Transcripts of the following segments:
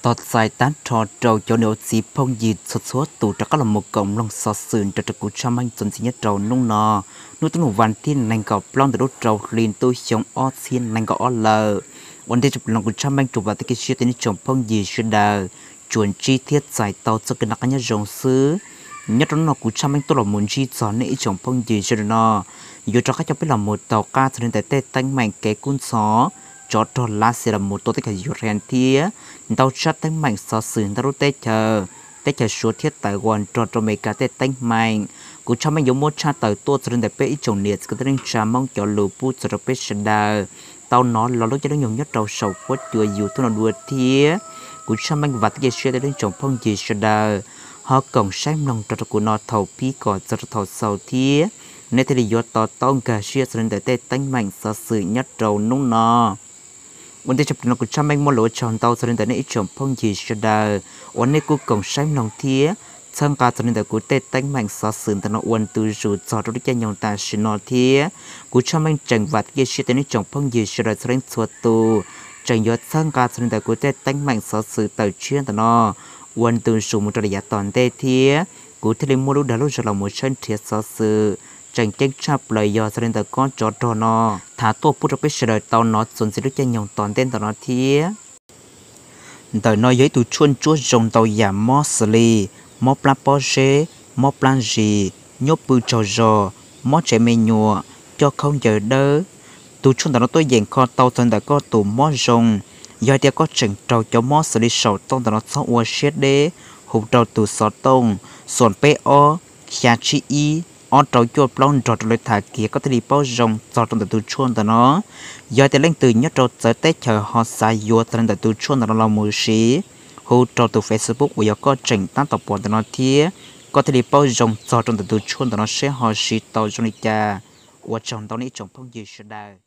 Tos txais tag nrho rau cov niam txiv phooj ywg txhua txhua tus rov qab los mus koom mloog xov xwm nrog rau kuv Tshaj Meej txuas ntxiv nyob rau hnub no, hnub tub nug vas thib nees nkaum plaub ntawm lub rau hli ntuj xyoo ob txhiab nees nkaum ob lawm. Ua ntej tso pum no kuv Tshaj Meej tsuas vam thiab cia siab tias nej tsoom phooj ywg sawv daws tsuas ntsib thiab txais tau txoj kev noj qab nyob zoo xwb. Nyob rau hnub no kuv Tshaj Meej tuaj los mus ntsib txog nej ib tsoom phooj ywg sawv daws no yuav rov qab coj peb los mus taug qab txog li ntawm tej teeb meem kev kub ntxhov tsov rog Lav Xias los mus tua teb chaws Yus Khees thiab ntau tshaj teeb meem xov xwm ntau lub teb chaws, teb chaws Suav thiab Taiwan nrog rau Amelikas tej teeb meem. Kuv Tshaj Meej yuav muab tshaj tawm tuaj txog li ntawm peb ib tsoom niam txiv kwv tij neej tsa Hmoob cov lus pub txog rau peb sawv daws tau hnov los lub caij lub nyoog nyob rau saum huab cua YouTube no dua thiab. Kuv Tshaj Meej vam thiab cia siab tias nej tsoom phooj ywg sawv daws ho koom saib mloog rau rau kuv no thaum pib kom txog rau thaum xaus thiab nej thiaj li yuav to taub nkag siab txog li ntawm tej teeb meem xov xwm nyob rau hnub no. Ua ntej tso pum no kuv Tshaj Meej muaj lus ua tsaug ntau txog li ntawm nej ib tsoom phooj ywg sawv daws uas nej kuj koom saib mloog thiab txhawb nqa txog li ntawm kuv tej teeb meem xov xwm ntawm no ua ntu zus txog rau lub caij nyoog tam sim no thiab. Kuv Tshaj Meej tseem vam thiab cia siab tias nej tsoom phooj ywg sawv daws txhua leej txhua tus tseem yuav txhawb nqa txog li ntawm kuv tej teeb meem xov xwm tawm tshiab ntawm no ua ntu zus mus rau li yav tom ntej thiab kuv thiaj li muaj lub dag lub zog los mus tshawb nrhiav xov xwm tseem ceeb tshaj plaws yog txog li ntawm kob tsov rog no tham tuaj pub rau peb sawv daws tau hnov txuas ntxiv lub caij nyoog tom ntej ntawm no thiab. Ntawm no yog ib tug tshuaj ntsuab zoo ntau yam mob xws li mob plab pob zeb, mob plab zis, nyuab pw tsaug zog, mob tsev me nyuam, coj khaub ncaws dawb. Tus tshuaj ntawm no tuaj yeem kho tau txog ntawm koj tus mob zoo. Yog hais tias koj tseem raug cov mob xws li saum toj ntawm no txhob ua siab deb, hu rau tus xov tooj xoom peb ob xya tsib ib ob rau cuaj plaub nrog rau lawv tham kiag koj thiaj li paub zoo txog rau ntawm tus tshuaj ntawm no. Yog hais tias leej twg nyob rau txawv teb chaws ho xav yuav txog li ntawm tus tshuaj ntawm no los mus siv, hu rau tus Facebook uas yog koj tseem tab tom pom ntawm no thiab koj thiaj li paub zoo txog rau ntawm tus tshuaj ntawm no seb ho siv tau zoo li cas. Ua tsaug ntau nej ib tsoom phooj ywg sawv daws.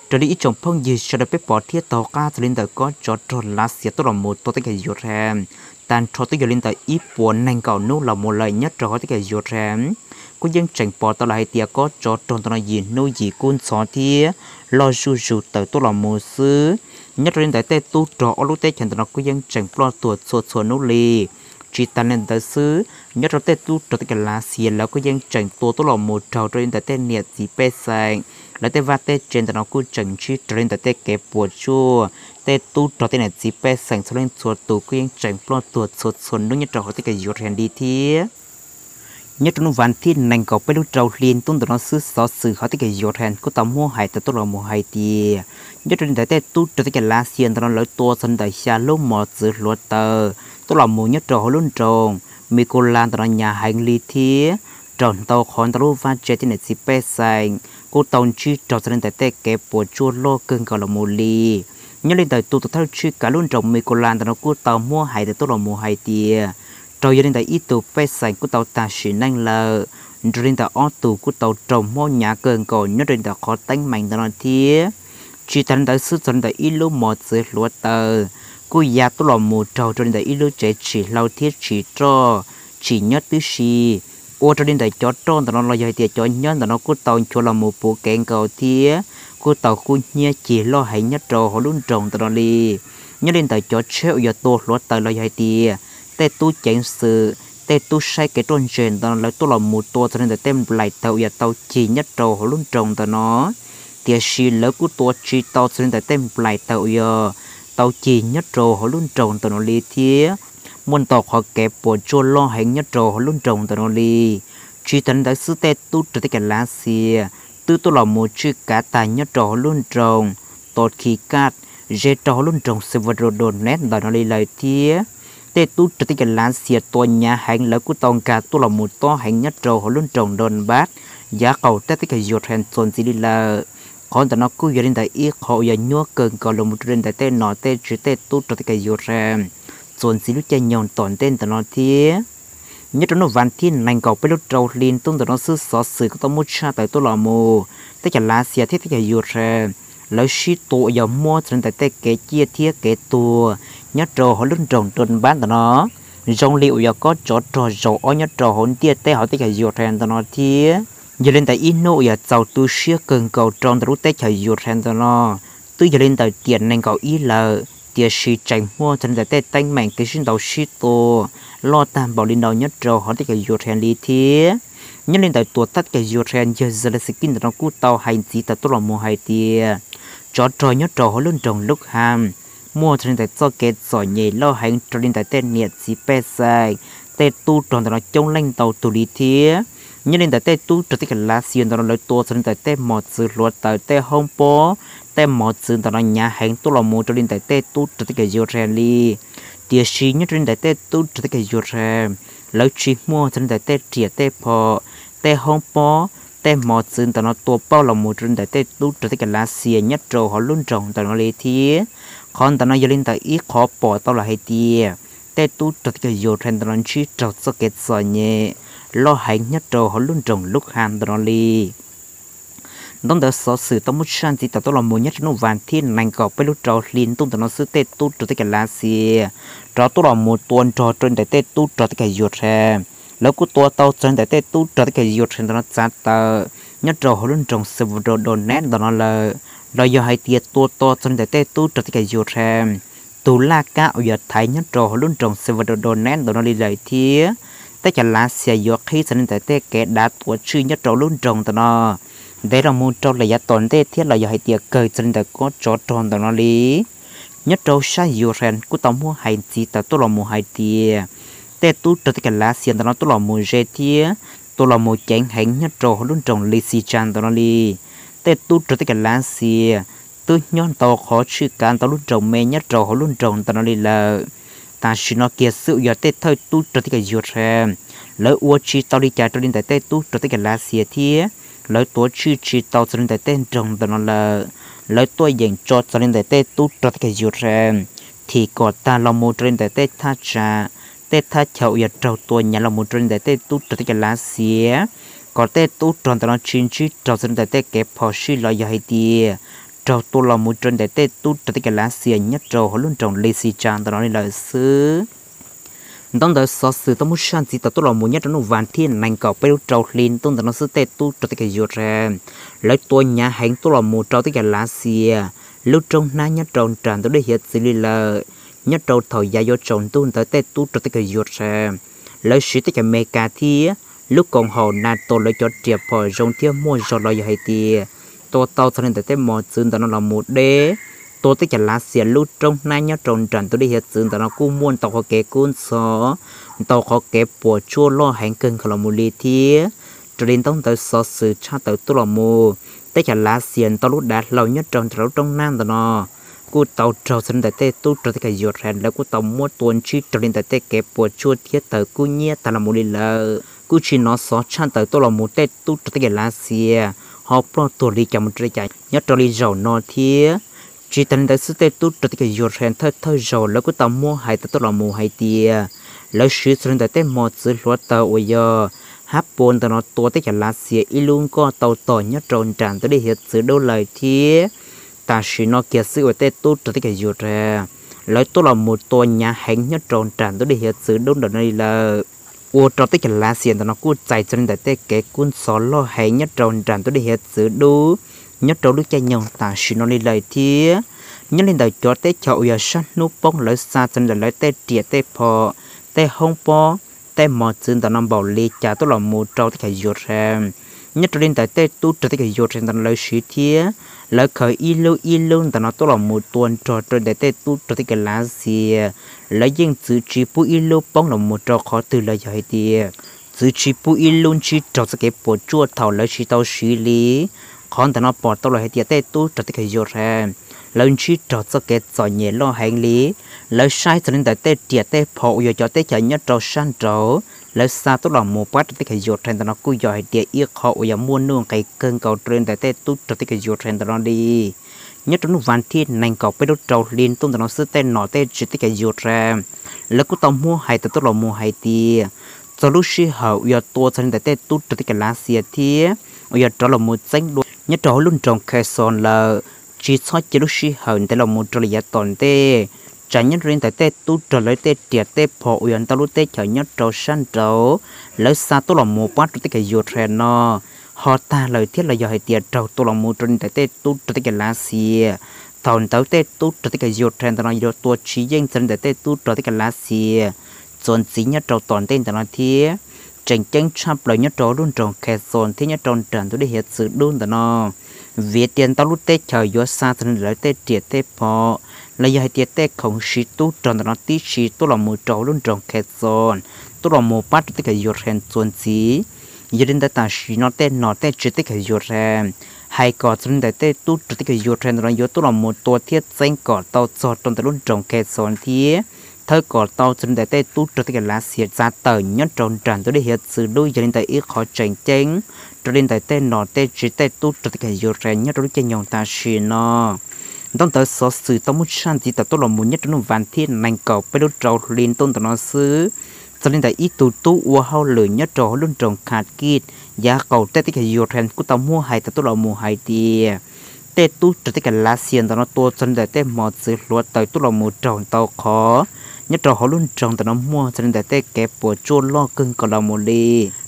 Raws li ib tsoom phooj ywg sawv daws peb pom thiab taug qab txog li ntawm kob tsov rog Lav Xias tuaj los mus tua teb chaws Yus Khees, tag nrho twb yog li ntawm ib puas nees nkaum hnub los mus lawm nyob rau hauv teb chaws Yus Khees. Kuj yeej tseem pom tau los hais tias kob tsov rog ntawm no yim hnub yim kub ntxhov thiab loj zuj zus tawm tuaj los mus xwb. Nyob rau li ntawm tej tub rog ob lub teb chaws ntawm no kuj yeej tseem ploj tuag txhua txhua hnub li. Tsis tas li ntawd xwb, nyob rau tej tub rog teb chaws Lav Xias lawv kuj yeej tseem tua tuaj los mus raug rau li ntawm tej niam txiv pej xeem, lawv tej vaj tej tsev ntawm no kuj tseem ntsib raug li ntawm tej kev puas tsuaj. Tej tub rog tej niam txiv pej xeem txhua leej txhua tus kuj yeej tseem ploj tuag txhua txhua hnub nyob rau hauv teb chaws Yus Khees li thiab. Nyob rau hnub vas thib nees nkaum peb lub rau hli ntuj ntawm no xwb xov xwm hauv teb chaws Yus Khees kuj tau muab hais tawm tuaj los mus hais tias nyob rau li ntawm tej tub rog teb chaws Lav Xias ntawm no lawv tua txog li ntawm xya lub mos txwv hluav taws tuaj los mus nyob rau hauv lub nroog Mikulas ntawm no hnyav heev li thiab raug ntau qhov ntau lub vaj tsev tej niam txiv pej xeem kuj tau ntsib raug txog li ntawm tej kev puas tsuaj loj kawg nkaus los mus li. Nyob li ntawm tus tuam thawj tswj kav lub nroog Mikulas ntawm no kuj tau muab hais tawm tuaj los mus hais tias raug yog li ntawm ib tug pej xeem kuj tau tag sim neej lawm, nrog li ntawm ob tug kuj tau raug mob hnyav kawg nkaus nyob rau li ntawm qhov teeb meem ntawm no thiab. Tsis tas li ntawd xwb, txog li ntawm ib lub mos txwv hluav taws kuj ya tuaj los mus raug rau li ntawm ib lub tsev tsis hlau thiab tsis roj, tsis nyob tib si. Ua rau li ntawm cov roj ntawm no los yog hais tias cov nyob ntawm no kuj tau nchuav los mus puv kev nkaus thiab kuj tau kub hnyiab cig loj heev nyob rau hauv lub nroog ntawm no li. Nyob li ntawm cov tsheb uas yog tua hluav taws los yog hais tias tej tub ceev xwm, tej tub saib kev ruaj ntseg ntawm no lawv tuaj los mus tua txog li ntawm tej nplaim taws uas yog tau cig nyob rau hauv lub nroog ntawm no, tiam sis lawv kuj tua tsis tau txog li ntawm tej nplaim taws uas yog tau cig nyob rau hauv lub nroog ntawm no li thiab muaj ntau qhov kev puas tsuaj loj heev nyob rau hauv lub nroog ntawm no li. Tsis tas li ntawd xwb, tej tub rog teb chaws Lav Xias twb tuaj los mus tswj kav tag nyob rau hauv lub nroog Tos Khi Kaj, ze rau hauv lub nroog Severodonetsk ntawm no li lawm thiab. Tej tub rog teb chaws Lav Xias tua hnyav heev lawv kuj tau nkag tuaj los mus tob heev nyob rau hauv lub nroog Donbas yav qaum teb teb chaws Yus Khees txuas ntxiv li lawm. Qhov ntawm no kuj yog li ntawm ib qhov uas yog nyuaj kawg nkaus los mus rau li ntawm tej nom tej tswv tej tub rog teb chaws Yus Khees txuas ntxiv lub caij nyoog tom ntej ntawm no thiab. Nyob rau hnub vas thib nees nkaum peb lub rau hli ntuj ntawm no xwb xov xwm kuj tau muab tshaj tawm tuaj los mus, teb chaws Lav Xias thiab teb chaws Yus Khees lawv sib tua uas yog muab txog li ntawm tej kev ciaj thiab kev tuag nyob rau hauv lub nroog Donbas ntawm no zoo li uas yog kob tsov rog zaum ob nyob rau hauv ntiaj teb hauv teb chaws Yus Khees ntawm no thiab. Yog li ntawm ib hnub uas yog txaus tu siab kawg nkaus rau ntawm lub teb chaws Yus Khees ntawm no, twb yog li ntawm tiam nees nkaum ib lawm, Tiam sis tseem muaj txog li ntawm tej teeb meem kev sib ntaus sib tua loj tag npaum li no nyob rau hauv teb chaws Ukraine li thiab. Nyob li ntawm tus thawj teb chaws Ukraine yawg Zelensky ntawm no kuj tau hais ntxiv tawm tuaj los mus hais tias tsov rog nyob rau hauv lub nroog Luhansk muaj txog li ntawm txoj kev txom nyem loj heev rau li ntawm tej niam txiv pej xeem, tej tub rog ntawm no coob leej ntau tus li thiab. Nyob li ntawm tej tub rog teb chaws Lav Xias ntawm no lawv tua txog li ntawm tej mos txwv hluav taws, tej hoob pob, tej mos txwv ntawm no hnyav heev tuaj los mus rau li ntawm tej tub rog teb chaws Ukraine li. Tiam sis nyob rau li ntawm tej tub rog teb chaws Ukraine, lawv tsis muaj txog li ntawm tej riam tej phom, tej hoob pob, tej mos txwv ntawm no tua pauj los mus rau li ntawm tej tub rog teb chaws Lav Xias nyob rau hauv lub nroog ntawm no li thiab. Qhov ntawm no yog li ntawm ib qhov pom tau los hais tias tej tub rog teb chaws Ukraine ntawm no ntsib raug txoj kev txom nyem loj heev nyob rau hauv lub nroog Luhansk ntawm no li. Ntaub ntawv xov xwm tau muab tshaj ntxiv tawm tuaj los mus nyob rau hnub vas thib nees nkaum peb lub rau hli ntuj ntawm no xwb, tej tub rog teb chaws Lav Xias rov tuaj los mus tua nrog rau li ntawm tej tub rog teb chaws Ukraine. Lawv kuj tua tau txog li ntawm tej tub rog teb chaws Ukraine ntawm no txav tawm nyob rau hauv lub nroog Severodonetsk ntawm no lawm, los yog hais tias tua tau txog li ntawm tej tub rog teb chaws Ukraine tus laj kab uas yog thaiv nyob rau hauv lub nroog Severodonetsk ntawm no li lawm thiab. Teb chaws Lav Xias yuav qhib txog li ntawm tej kev dav tuav tswj nyob rau lub nroog ntawm no ntev los mus rau lawm yav tom ntej thiab los yog hais tias kawg txog li ntawm kob tsov rog ntawm no li. Nyob rau sab Ukraine kuj tau muab hais ntxiv tawm tuaj los mus hais tias tej tub rog teb chaws Lav Xias ntawm no tuaj los mus ze thiab tua los mus ceev heev nyob rau hauv lub nroog Lysychansk ntawm no li. Tej tub rog teb chaws Lav Xias twb nyob ntau qhov tswj kav ntau lub nroog me nyob rau hauv lub nroog ntawm no li lawm. Tam sim no kiag xwb uas yog tej thawj tub rog teb chaws Ukraine, lawv ua tsis tau li cas rau li ntawm tej tub rog teb chaws Lav Xias thiab lawv tuav tswj tsis tau txog li ntawm tej nroog ntawm no lawm. Lawv tuaj yeem tso txog li ntawm tej tub rog teb chaws Ukraine thim kom tag los mus rau li ntawm tej thaj tsam, tej thaj chaw uas yog raug tua hnyav los mus rau li ntawm tej tub rog teb chaws Lav Xias, kom tej tub rog ntawm no tsis ntsib raug txog li ntawm tej kev phom sij los yog hais tias raug tua los mus rau li ntawm tej tub rog teb chaws Lav Xias nyob rau hauv lub nroog Lysychansk ntawm no li lawm xwb. Ntaub ntawv xov xwm tau muab tshaj ntxiv tawm tuaj los mus nyob rau hnub vas thib nees nkaum peb lub rau hli ntuj ntawm no xwb, tej tub rog teb chaws Ukraine, lawv tua hnyav heev tuaj los mus rau teb chaws Lav Xias lub roob hnab nyob rau nram ntug dej hiav txwv li lawm. Nyob rau thaum yav yuav tsaus ntuj ntawd tej tub rog teb chaws Ukraine, lawv siv teb chaws Amelikas thiab lub koom haum NATO lawv cov riam phom zoo thiab muaj zog los yog hais tias tua tau txog li ntawm tej mos txwv ntawm no los mus deb, tua teb chaws Lav Xias lub roob hnab nyob rau nram ntug dej hiav txwv ntawm no kuj muaj ntau qhov kev kub ntxhov, ntau qhov kev puas tsuaj loj heev kawg nkaus los mus li thiab. Raws li ntaub ntawv xov xwm tshaj tawm tuaj los mus, teb chaws Lav Xias ntau lub dav hlau nyob rau nram lub roob hnab ntawm no kuj tau raug txog li ntawm tej tub rog teb chaws Ukraine, lawv kuj tau muab tua ntsib raug li ntawm tej kev puas tsuaj thiab tawv kub nyiab tag los mus li lawm. Kuj tsis hnov xov tshaj tawm tuaj los mus tej tub rog teb chaws Lav Xias ho ploj tuag li cas mus rau li cas nyob rau li zaum no thiab. Tsis tas li ntawd xwb, tej tub rog teb chaws Ukraine thawj thawj zaug lawv kuj tau muab hais tawm tuaj los mus hais tias lawv siv txog li ntawm tej mos txwv hluav taws uas yog HIMARS ntawm no tua teb chaws Lav Xias ib lub nkoj tau tom nyob rau nram ntug dej hiav txwv dub lawm thiab. Tam sim no kiag xwb uas tej tub rog teb chaws Ukraine, lawv tuaj los mus tua hnyav heev nyob rau nram ntug dej hiav txwv dub ntawm no li lawm, ua rau teb chaws Lav Xias ntawm no kuj txais txog li ntawm tej kev kub ntxhov loj heev nyob rau nram ntug dej hiav txwv dub nyob rau lub caij nyoog tam sim no li lawm thiab. Nyob li ntawm cov teb chaws uas yog sab hnub poob, lawv xa txog li ntawm lawv tej riam tej phom, tej hoob pob, tej mos txwv ntawm no npaum li cas tuaj los mus rau teb chaws Ukraine. Nyob rau li ntawm tej tub rog teb chaws Ukraine ntawm no lawv siv thiab lawv khaws ib lub ib lub ntawm no tuaj los mus tua nrog rau ntawm tej tub rog teb chaws Lav Xias, lawv yeej txwv tsis pub ib lub poob los mus rau qhov twg los yog hais tias txwv tsis pub ib lub ntsib raug txoj kev puas tsuaj thaum lawv tsis tau siv li. Qhov ntawm no pom tau los hais tias tej tub rog teb chaws Ukraine, lawv ntsib raug txoj kev txom nyem loj heev li. Lawv saib txog li ntawm tej riam tej phom uas yog cov teb chaws nyob rau sab nraud, lawv xa tuaj los mus pab rau teb chaws Ukraine ntawm no kuj yog hais tias ib qho uas yog muaj nuj nqis kawg nkaus rau li ntawm tej tub rog teb chaws Ukraine ntawm no li. Nyob rau hnub vas thib nees nkaum peb lub rau hli ntuj ntawm no xwb, tej nom tej tswv teb chaws Ukraine, lawv kuj tau muab hais tawm tuaj los mus hais tias txog lub sij hawm uas yog tua txog li ntawm tej tub rog teb chaws Lav Xias thiab uas yog rov los mus txeeb dua nyob rau hauv lub nroog Kherson lawm, tsis txhob cia lub sij hawm ntev los mus rau li yav tom ntej. Tsam nyob rau li ntawm tej tub rog lawv tej riam tej phom uas yog ntau lub teb chaws nyob rau sab nraud, lawv xa tuaj los mus pab rau teb chaws Ukraine no ho tag lawm thiab los yog hais tias raug tua los mus rau li ntawm tej tub rog teb chaws Lav Xias Thaum ntawd tej tub rog teb chaws Ukraine ntawm no yuav tua tsis yeej txog li ntawm tej tub rog teb chaws Lav Xias txuas ntxiv nyob rau tom ntej ntawm no thiab. Tseem ceeb tshaj plaws nyob rau lub nroog Kherson thiab nyob rau nram ntug dej hiav txwv dub ntawm no, vim tias ntau lub teb chaws yuav xa txog li ntawm lawv tej riam tej phom los yog hais tias tej khoom siv tub rog ntawm no tib si tuaj los mus rau hauv lub nroog Kherson, tuaj los mus pab rau teb chaws Ukraine txuas ntxiv. Yog li ntawd tam sim no tej nom tej tswv teb chaws Ukraine hais kom txog li ntawm tej tub rog teb chaws Ukraine ntawm no yuav tuaj los mus tua thiab txeeb kom tau txog rau ntawm lub nroog Kherson thiab thawb kom tau txog li ntawm tej tub rog teb chaws Lav Xias txav tawm nyob rau nram ntug dej hiav txwv dub yog li ntawm ib qhov tseem ceeb rau li ntawm tej nom tej tswv tej tub rog teb chaws Ukraine nyob rau lub caij nyoog tam sim no. Ntaub ntawv xov xwm tau muab tshaj ntxiv tawm tuaj los mus nyob rau hnub vas thib nees nkaum peb lub rau hli ntuj ntawm no xwb, txog li ntawm ib tug tub ua hauj lwm nyob rau hauv lub nroog Kharkiv yav qaum teb teb chaws Ukraine kuj tau muab hais tawm tuaj los mus hais tias tej tub rog teb chaws Lav Xias ntawm no tua txog li ntawm tej mos txwv hluav taws tuaj los mus raug ntau qhov nyob rau hauv lub nroog ntawm no muaj txog li ntawm tej kev puas tsuaj loj kawg nkaus los mus li.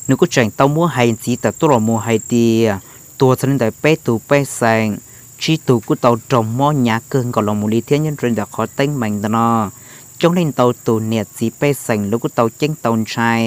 Nws kuj tseem tau muab hais ntxiv tawm tuaj los mus hais tias tua txog li ntawm peb tug pej xeem, tsib tug kuj tau raug mob hnyav kawg nkaus los mus li thiab nyob rau li ntawm qhov teeb meem ntawm no coob leej ntau tus niam txiv pej xeem lawv kuj tau ceeb tau ntshai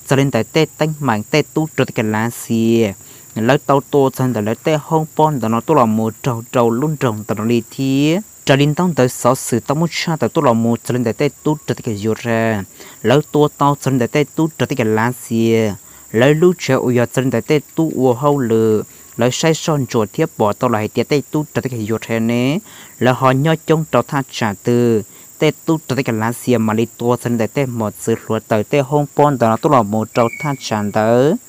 txog li ntawm tej teeb meem tej tub rog teb chaws Lav Xias lawv tau tua txog ntawm lawv tej hoob pob ntawm no tuaj los mus raug rau lub nroog ntawm no li thiab. Raws li ntaub ntawv xov xwm tau muab tshaj tawm tuaj los mus txog li ntawm tej tub rog teb chaws Ukraine, lawv tua tau txog li ntawm tej tub rog teb chaws Lav Xias lawv lub tsev uas yog txog li ntawm tej tub ua hauj lwm, lawv saib soj ntsuam thiab pom tau los hais tias tej tub rog teb chaws Ukraine ne, lawv ho nyob coob rau thaj tsam twg, tej tub rog teb chaws Lav Xias mam li tua txog li ntawm tej mos txwv hluav taws tej hoob pob ntawm no tuaj los mus rau thaj tsam ntawd.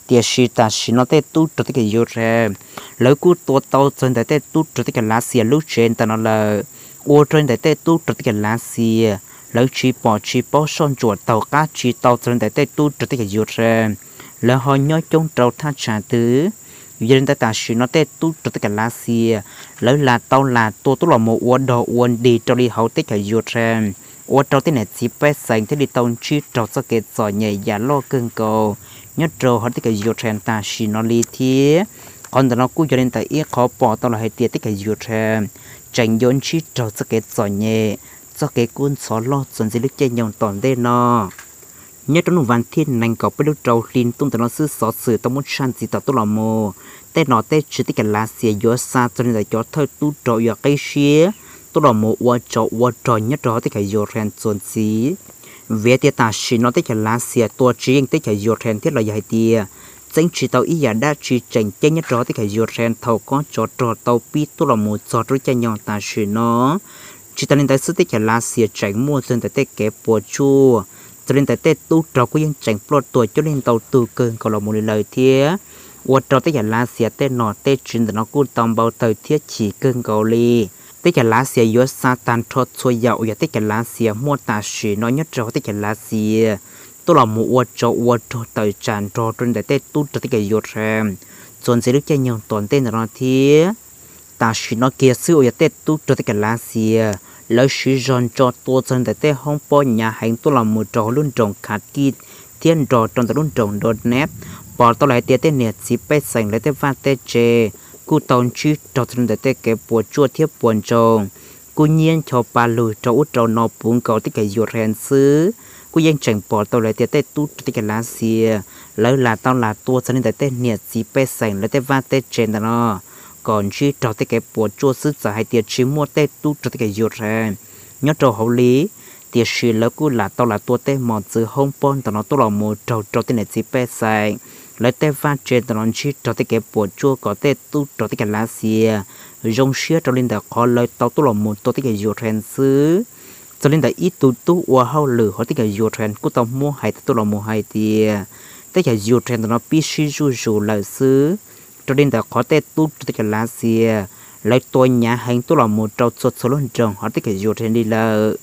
Tiam sis tam sim no tej tub rog teb chaws Ukraine lawv kuj tua tau txog li ntawm tej tub rog teb chaws Lav Xias lub tsev ntawm no lawm, ua rau li ntawm tej tub rog teb chaws Lav Xias lawv tsis pom tsis paub soj ntsuam taug qab tsis tau txog li ntawm tej tub rog teb chaws Ukraine lawv ho nyob coob rau thaj tsam twg. Yog li ntawd tam sim no tej tub rog teb chaws Lav Xias lawv lam tau lam tua tuaj los mus ua dog ua dig rau li hauv teb chaws Ukraine, ua rau tej niam txiv pej xeem thiaj li tau ntsib raug txoj kev txom nyem yam loj kawg nkaus nyob rau hauv teb chaws Ukraine tam sim no li thiab. Qhov ntawm no kuj yog li ntawm ib qhov pom tau los hais tias teb chaws Ukraine tseem yuav ntsib raug txoj kev txom nyem, txoj kev kub ntxhov loj txuas ntxiv lub caij nyoog tom ntej no. Nyob rau hnub vas thib nees nkaum peb lub rau hli ntuj ntawm no xwb xov xwm tau muab tshaj ntxiv tawm tuaj los mus, tej nom tej tswv teb chaws Lav Xias yuav xa txog li ntawm cov thawj tub rog uas yog qib siab tuaj los mus ua tsov ua rog nyob rau hauv teb chaws Ukraine txuas ntxiv. Vim tias tam sim no teb chaws Lav Xias tua tsis yeej teb chaws Ukraine thiab los yog hais tias txeeb tsis tau ib yam dab tsi tseem ceeb nyob rau hauv teb chaws Ukraine thaum kob tsov rog tau pib tuaj los mus txog rau lub caij nyoog tam sim no. Tsis tas li ntawd xwb teb chaws Lav Xias tseem muaj txog li ntawm tej kev puas tsuaj, txog li ntawm tej tub rog kuj yeej tseem ploj tuag coob leej ntau tug kawg nkaus los mus li lawm thiab, ua rau teb chaws Lav Xias tej nom tej tswv ntawm no kuj tau npau taws thiab chim kawg nkaus li. Teb chaws Lav Xias yuav xa tag nrho txhua yam uas yog teb chaws Lav Xias muaj tam sim no nyob rau hauv teb chaws Lav Xias tuaj los mus ua tsov ua rog tawm tsam nrog rau li ntawm tej tub rog teb chaws Ukraine txuas ntxiv lub caij nyoog tom ntej ntawm no thiab. Tam sim no kiag xwb uas yog tej tub rog teb chaws Lav Xias lawv siv zog ntso tua txog ntawm tej hoob pob hnyav heev tuaj los mus rau hauv lub nroog Kharkiv thiab nrog rau ntawm lub nroog Donetsk, pom tau los hais tias tej niam txiv pej xeem lawv tej vaj tej tse kuj tau ntsib raug txog li ntawm tej kev puas tsuaj thiab puas ntsoog, kuj nyiab ncho pa lug rau ub rau no puv nkaus teb chaws Ukraine xwb. Kuj yeej tseem pom tau los hais tias tej tub rog teb chaws Lav Xias lawv lam tau lam tua txog li ntawm tej niam txiv pej xeem lawv tej vaj tej tse ntawm no kom ntsib raug tej kev puas tsuaj xwb, txawm hais tias tsis muaj tej tub rog teb chaws Ukraine nyob rau hauv li, tiam sis lawv kuj lam tau lam tua tej mos txwv hoob pob ntawm no tuaj los mus raug rau tej niam txiv pej xeem lawv tej vaj tse ntawm no ntsib raug tej kev puas tsuaj kom tej tub rog teb chaws Lav Xias zoo siab rau li ntawm qhov lawv tau tuaj los mus tua teb chaws Ukraine xwb. Txog li ntawm ib tug tub ua hauj lwm hauv teb chaws Ukraine kuj tau muab hais tawm tuaj los mus hais tias teb chaws Ukraine ntawm no pib sib zuj zus lawm xwb, raws li ntawm qhov tej tub rog teb chaws Lav Xias lawv tua hnyav heev tuaj los mus rau txhua txhua lub nroog hauv teb chaws Ukraine li lawm,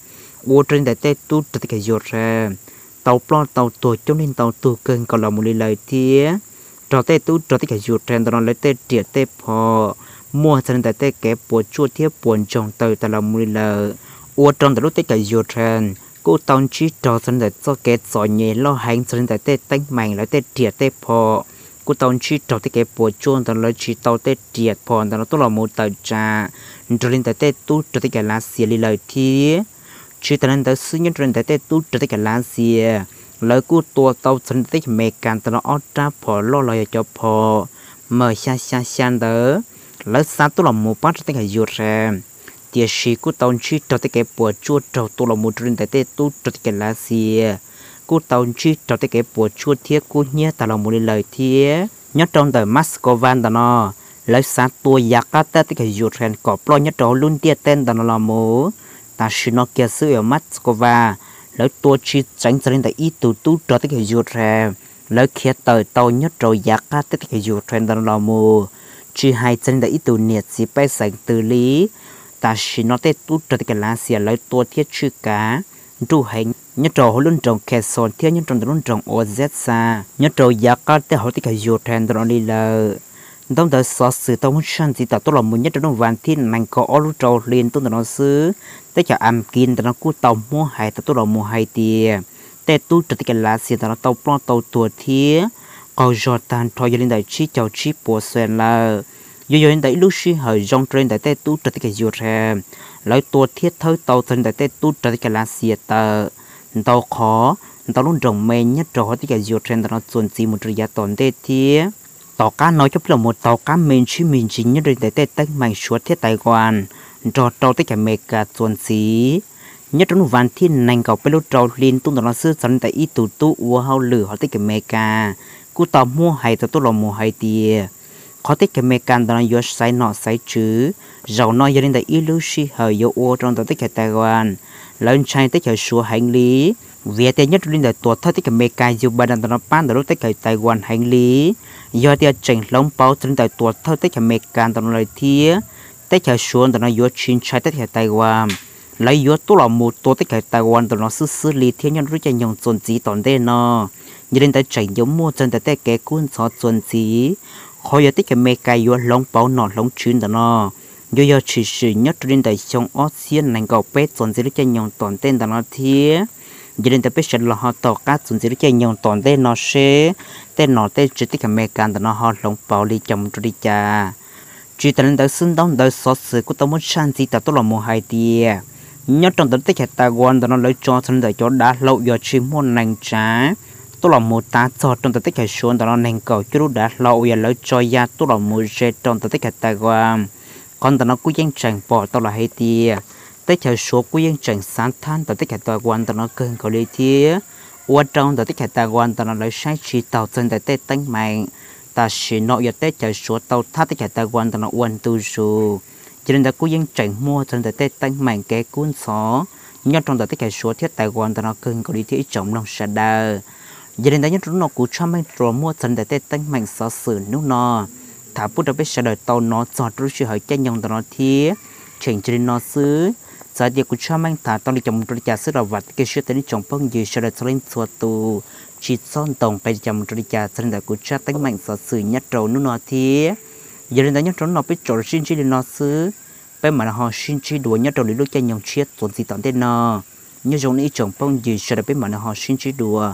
ua rau li ntawm tej tub rog teb chaws Ukraine tau ploj tau tuag coob leej ntau tug kawg nkaus los mus li lawm thiab. Raug tej tub rog teb chaws Ukraine ntawm no lawv tej riam tej phom muaj txog li ntawm tej kev puas tsuaj thiab puas ntsoog tawm tas los mus li lawm, ua rau ntawm lub teb chaws Ukraine kuj tau ntsib raug txog li ntawm txoj kev txom nyem loj heev txog li ntawm tej teeb meem lawv tej riam tej phom kuj tau ntsib raug tej kev puas tsuaj ntawm lawv tsis tau tej riam phom ntawm no tuaj los mus tawm tsam nrog li ntawm tej tub rog teb chaws Lav Xias li lawm thiab. Tsis tas li ntawd xwb, nyob rau li ntawm tej tub rog teb chaws Lav Xias, lawv kuj tua tau txog li ntawm teb chaws Amelikas ntawm no ob rab phom loj los yog cov phom M xya xya xya ntawd, lawv xa tuaj los mus pab rau teb chaws Yus Khees. Tiam sis kuj tau ntsib raug tej kev puas tsuaj raug tua los mus rau li ntawm tej tub rog teb chaws Lav Xias, kuj tau ntsib raug tej kev puas tsuaj thiab kub hnyiab tag los mus li lawm thiab. Nyob rau ntawm Moscow ntawm no, lawv xa tua yav qab teb teb chaws Yus Khees kom ploj nyob rau hauv lub ntiaj teb ntawm no los mus. Tam sim no kiag xwb uas Moscow lawv tua tsis tseev txog li ntawm ib tug tub rog teb chaws Yus Khees, lawv khiav tawm tau nyob rau yav qab teb teb chaws Yus Khees ntawm no los mus. Tsis hais txog li ntawm ib tug niam txiv pej xeem twg li. Tam sim no tej tub rog teb chaws Lav Xias lawv tua thiab tswj kav nruj heev nyob rau hauv lub nroog Kherson thiab nyob rau ntawm lub nroog Odesa, nyob rau yav qab teb hauv teb chaws Yus Khees ntawm no li lawm. Ntaub ntawv xov xwm tau muab tshaj ntxiv tawm tuaj los mus nyob rau hnub vas thib nees nkaum ob lub rau hli ntuj ntawm no xwb, teb chaws Amelikas ntawm no kuj tau muab hais tawm tuaj los mus hais tias tej tub rog teb chaws Lav Xias ntawm no tau ploj tau tuag thiab qaug zog tag nrho yog li ntawm tsib caug tsib puas xees lawm. Yuav yog li ntawm ib lub sij hawm zoo rau li ntawm tej tub rog teb chaws Yus Khees, lawv tua thiab thawb tau txog li ntawm tej tub rog teb chaws Lav Xias tawm ntau qhov, ntau lub nroog me nyob rau hauv teb chaws Yus Khees ntawm no txuas ntxiv mus rau yav tom ntej thiab. Tom qab no cov pib los mus tau qab me ntsis me ntsis nyob rau li ntawm tej teeb meem Suav thiab Taiwan nrog rau teb chaws Amelikas txuas ntxiv. Nyob rau hnub vas thib nees nkaum peb lub rau hli ntuj ntawm no xwb, txog li ntawm ib tug tub ua hauj lwm hauv teb chaws Amelikas kuj tau muab hais tawm tuaj los mus hais tias qhov teb chaws Amelikas ntawm no yuav xaiv nom xaiv tswv zaum no yog li ntawm ib lub sij hawm yuav ua rau ntawm teb chaws Taiwan lawv ntshai teb chaws Suav heev li. Vim tias nyob rau li ntawm tuam thawj teb chaws Amelikas Joe Biden ntawm no pab ntawm lub teb chaws Taiwan heev li, yog tias tseem hloov pauv txog li ntawm tuam thawj teb chaws Amelikas ntawm no lawm thiab, teb chaws Suav ntawm no yuav tsis ntshai teb chaws Taiwan, lawv yuav tuaj los mus tua teb chaws Taiwan ntawm no xwb xwb li thiab nyob rau lub caij nyoog txuas ntxiv tom ntej no. Yog li ntawd tseem yuav muaj txog ntawm tej kev kub ntxhov txuas ntxiv. Qhov yog teb chaws Amelikas yuav hloov pauv nom hloov tswv ntawm no yuav yog tshwm sim nyob rau li ntawm xyoo ob txhiab nees nkaum peb txuas ntxiv lub caij nyoog tom ntej ntawm no thiab. Yog li ntawd peb sawv daws los ho tom qab txuas ntxiv lub caij nyoog tom ntej no seb tej nom tej tswv teb chaws Amelikas ntawm no ho hloov pauv li cas mus rau li cas. Tsis tas li ntawd xwb, ntaub ntawv xov xwm kuj tau muab tshaj ntxiv tawm tuaj los mus hais tias nyob rau ntawm lub teb chaws Taiwan ntawm no lawv tso txog li ntawm cov dav hlau uas tsis muaj neeg tsav tuaj los mus tav txog rau ntawm teb chaws Suav ntawm no nees nkaum cuaj lub dav hlau uas yog lawv tso ya tuaj los mus ze rau ntawm teb chaws Taiwan. Qhov ntawm no kuj yeej tseem pom tau los hais tias teb chaws Suav kuj yeej tseem xav thab ntawm teb chaws Taiwan ntawm no kawg nkaus li thiab, ua rau ntawm teb chaws Taiwan ntawm no lawv saib tsis taus txog ntawm tej teeb meem tam sim no yog teb chaws Suav tau thab teb chaws Taiwan ntawm no ua ntu zus. Yog li ntawd kuj yeej tseem muaj txog ntawm tej teeb meem kev kub ntxhov nyob rau ntawm teb chaws Suav thiab Taiwan ntawm no kawg nkaus li thiab ib tsoom mloog sawv daws. Yog li ntawd nyob rau hnub no kuv Tshaj Meej rov muab txog ntawm tej teeb meem xov xwm hnub no tham pub rau peb sawv daws tau hnov txog rau lub sij hawm caij nyoog ntawm no thiab. Cheem ntsis li no xwb, txawm tias kuv Tshaj Meej tham tau li cas mus rau li cas xwb los vam thiab cia siab tias nej tsoom phooj ywg sawv daws txhua leej txhua tus tsis txhob ntaus nqi li cas mus rau li cas txog li ntawm kuv Tshaj teeb meem xov xwm nyob rau hnub no thiab. Yog li ntawd nyob rau hnub no peb tso sib ntsib li no xwb, peb mam li ho sib ntsib dua nyob rau lwm lub caij nyoog tshiab txuas ntxiv tom ntej no. Nyob zoo nej ib tsoom phooj ywg sawv daws, peb mam li ho sib ntsib dua.